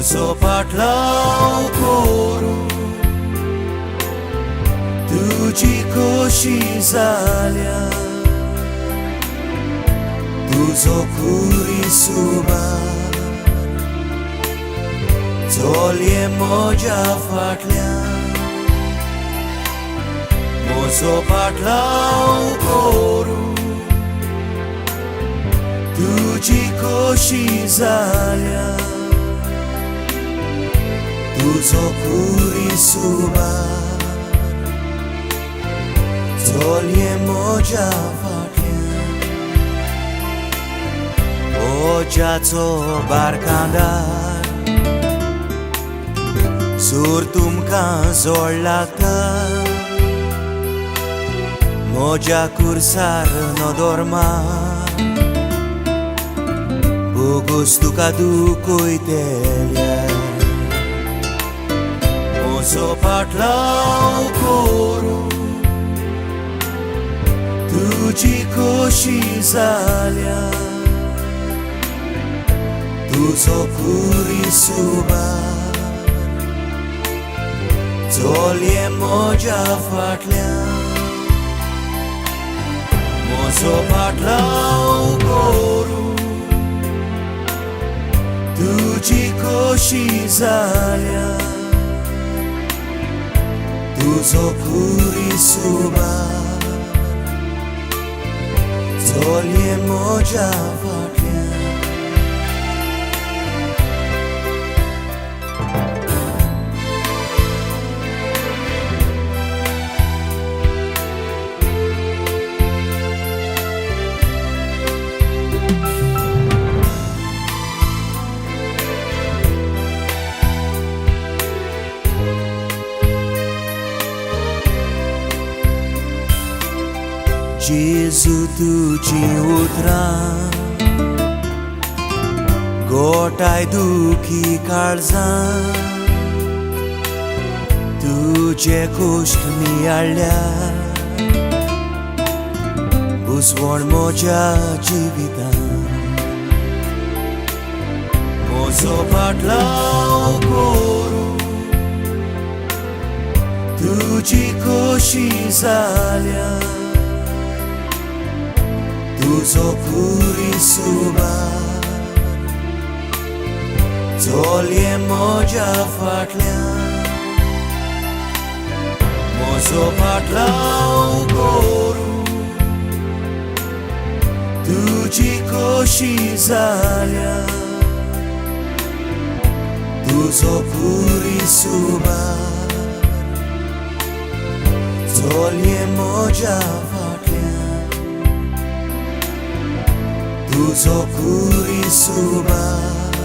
म्हजो पाटलाव करूं तुजी खोशी जाल्या तुजो खुरी सुबार चलये म्हज्या फाटल्यान म्हजो पाटलाव करूं तुजी खोशी जाल्या तुजो खुरी सुबार चलये म्हज्या फाटल्यान ओज्याचो बारकांदार सूर तुमकां जोड लागता म्हज्या कुर्सार नदर मार बोगोस तुका दुखयतल्या म्हजो पाटलाव करूं तुजी खोशी जाल्या तुजो खुरी सुबार चलये म्हज्या फाटल्यान म्हजो पाटलाव करूं तुजी खोशी जाल्या तुजो खुरी सुबार चलये म्हज्या फाटल्यान. जेजू तुजी उतरां गोठाय दुखी काळजां तुजे कोश्ट नियाळ्ळ्या बुजवण म्हज्या जिवितान म्हजो पाटलाव करूं तुजी खोशी जाल्या तुजो खुरी सुबार चलये म्हज्या फाटल्यान म्हजो पाटलाव करूं तुजी खोशी जाल्या तुजो खुरी सुबार चलये म्हज्या फाटल्यान तुजो खुरी सुबार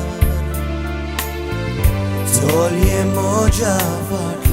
चलये म्हज्या फाटल्यान.